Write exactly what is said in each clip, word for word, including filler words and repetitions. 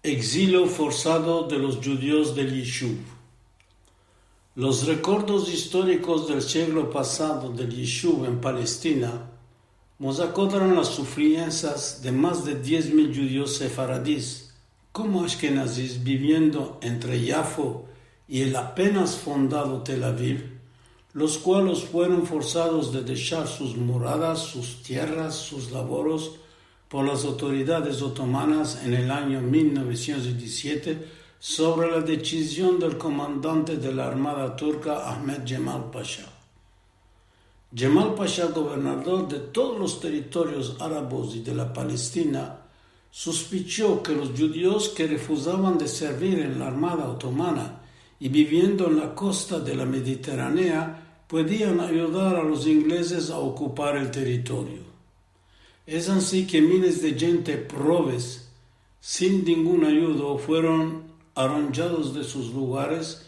Egzilio forsado de los djudios del Yishuv. Los rekordos istorikos del siglo pasado del Yishuv en Palestina mos akodran las sufriensas de mas de diez mil djudios sefaradis, komo ashkenazis, biviendo entre Yafo i el apenas fondado Tel Aviv, los kualos fueron forsados de deshar sus moradas, sus tierras, sus lavoros, por las autoridades otomanas en el anyo mil novesientos i dizisiete sovre la desizion del komandante de la armada turka, Ahmed Djemal Pasha. Djemal Pasha, governador de todos los territorios arabos i de la Palestina, sospicho ke los djudios ke refuzavan de servir en la armada otomana i biviendo en la kosta de la Mediterranea puedian ayudar a los inglezes a okupar el territorio. Es ansi ke miles de djente proves, sin dingun ayudo, fueron arondjados de sus lugares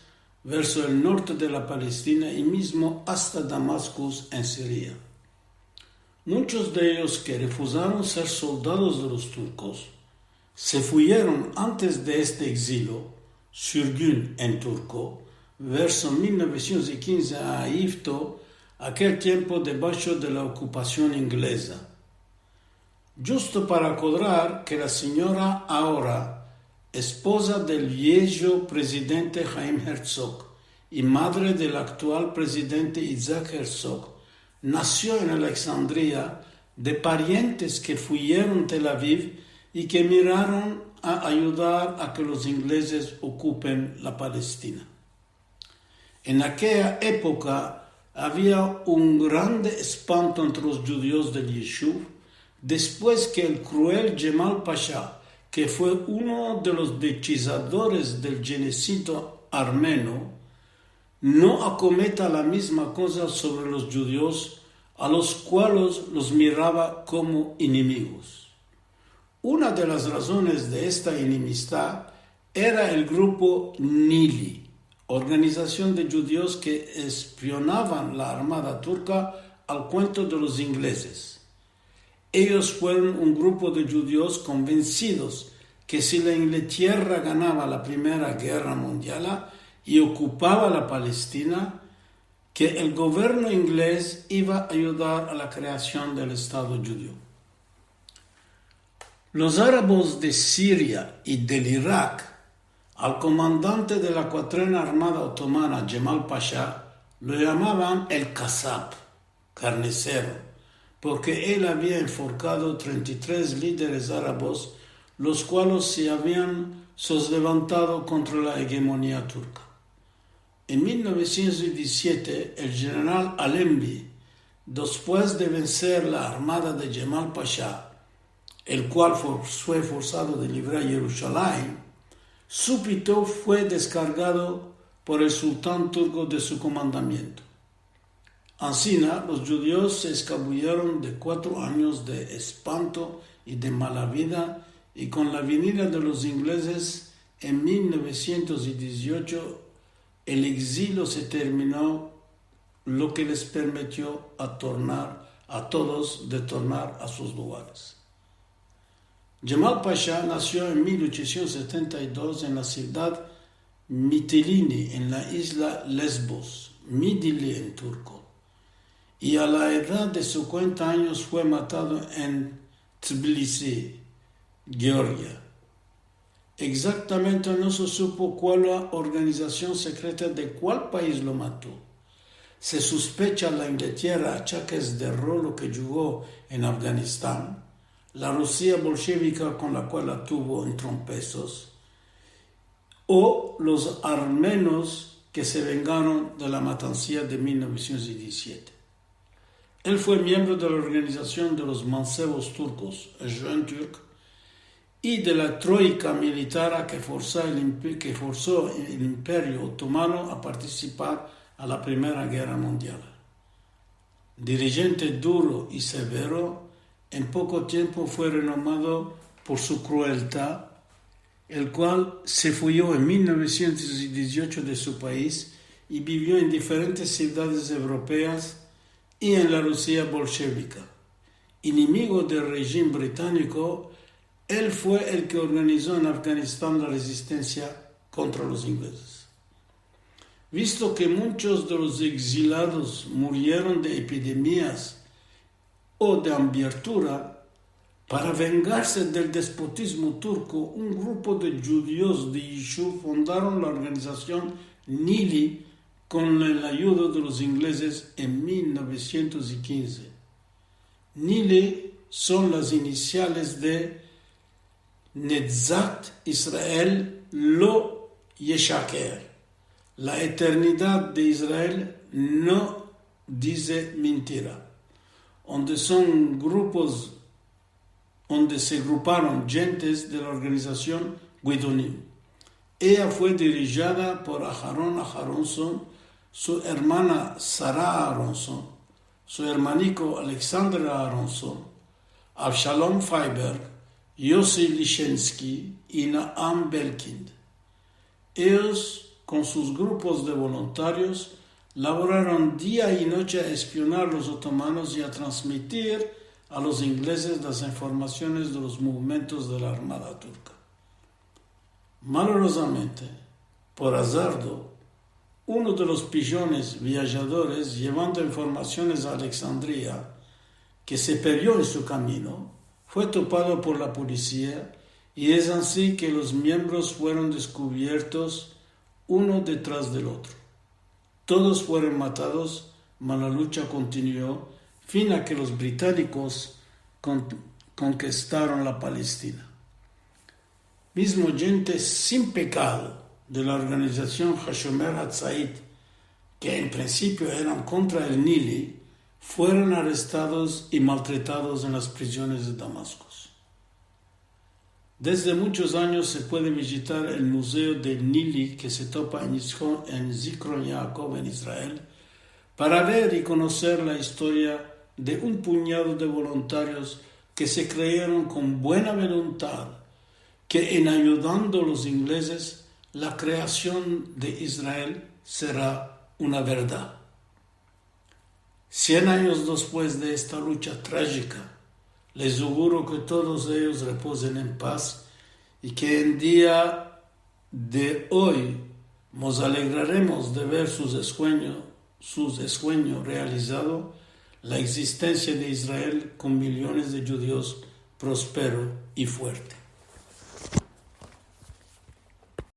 verso el norte de la Palestina i mizmo asta Damaskus en Siria. Munchos de eyos ke refuzaron ser soldados de los turkos se fuyeron antes de este egzilio, sürgün en turko, verso mil novesientos i kinze a Ayifto, akel tiempo debasho de la okupasion ingleza. Djusto para akodrar ke la sinyora Aora, espoza del viejo prezidente Haim Herzog i madre del aktual prezidente Itzhak Herzog, nasio en Aleksandria de parientes ke fuyeron Tel Aviv i ke emigraron a ayudar a ke los inglezes okupen la Palestina. En akeya epoka avia un grande espanto entre los djudios del Yishuv, despues ke el kruel Djemal Pasha, ke fue uno de los dechizadores del djenosidio armeno, no akometa la mizma koza sovre los djudios, a los kualos los mirava komo enemigos. Una de las razones de esta enemistad era el grupo Nili, organizasion de djudios ke espionavan la armada turka al kuento de los inglezes. Eyos fueron un grupo de djudios konvensidos ke si la Inglaterra ganava la Primera Gerra Mundiala i okupava la Palestina, ke el governo inglez iva a ayudar a la kreasion del Estado djudio. Los arabos de Siria i del Irak, al komandante de la kuatrena armada otomana, Djemal Pasha, lo yamavan el Kasap, karnisero, porke el avia enforkado trenta i tres lideres arabos, los kualos se avian soslevantado kontra la egemonia turka. En mil novesientos i dizisiete, el jeneral Allenby, despues de venser la armada de Djemal Pasha, el kual for-, fue forsado de livrar Yerushalayim, supito fue deskargado por el sultan turko de su komandamiento. Ansina, los djudios se eskabuyeron de kuatro anyos de espanto i de mala vida, i kon la venida de los inglezes en mil novesientos i diziocho, el egzilio se termino, lo ke les permetio a tornar, a todos de tornar a sus lugares. Djemal Pasha nasio en mil ochosientos setenta i dos en la sivdad Mitilini, en la izla Lesbos, Midili en turko, i a la edad de sinkuenta anyos fue matado en Tbilisi, Georgia. Egzaktamente no se supo kual la organizasion sekreta de kual pais lo mato. Se suspecha la Inglaterra achakes del rolo ke djugo en Afganistan, la Rusia bolshevika kon la kual la tuvo en trompesos, o los armenos ke se vengaron de la matansia de mil novesientos i dizisiete. El fue miembro de la organizasion de los mansevos turkos, Jeunes Turcs, i de la troika militara ke forsa el impe-, ke forso el Imperio Otomano a partisipar a la Primera Gerra Mundiala. Dirijente duro i severo, en poko tiempo fue renomado por su krueltad, el kual se fuyo en mil novesientos i diziocho de su pais i bivio en diferentes sivdades evropeas i en la Rusia bolshevika. Enemigo del rejim britaniko, El fue el ke organizo en Afganistan la rezistensia kontra los inglezes. Visto ke munchos de los egzilados murieron de epidemias o de ambiertura, para vengarse del despotizmo turko, un grupo de djudios de Yishuv fondaron la organizasion Nili kon el ayudo de los inglezes en mil novesientos kinze. Nili son las inisiales de Netzat Israel lo yeshaker. La eternidad de Israel no dize mentira. Onde son grupos, onde se gruparon djentes de la organizasion Guidonim. Eya fue dirijida por Aharon Aharonson, su ermana Sara Aharonson, su ermaniko Alexander Aharonson, Avshalom Feinberg, Yossi Lischensky i Naam Belkind. Eyos, kon sus grupos de voluntarios, lavoraron dia i noche a espionar los otomanos i a transmitir a los inglezes las informasiones de los movimientos de la armada turka. Malorozamente, por azardo, uno de los pijones viajadores yevando informasiones a Alexandria, ke se perdio en su kamino, fue topado por la polisia i es ansi ke los miembros fueron deskuviertos uno detras del otro. Todos fueron matados, ma la lucha kontinuo fin a ke los britanikos kon-, konkistaron la Palestina. Mizmo djente sin pekado de la organizasion Hashomer Hatzarit, ke en prinsipio eran kontra el Nili, fueron arestados i maltratados en las priziones de Damaskos. Desde munchos anyos se puede vijitar el Muzeo del Nili ke se topa en Zichron-, en Zichron Yaakov, en Israel, para ver i konoser la istoria de un punyado de voluntarios ke se kreyeron kon buena voluntad ke en ayudando a los inglezes, la kreasion de Israel sera una verdad. Sien anyos despues de esta lucha trajika, les auguro ke todos eyos repozen en paz i ke en dia de oy mos alegraremos de ver sus eskuenyos, sus eskuenyos realizado, la egzistensia de Israel kon miliones de djudios prospero i fuerte.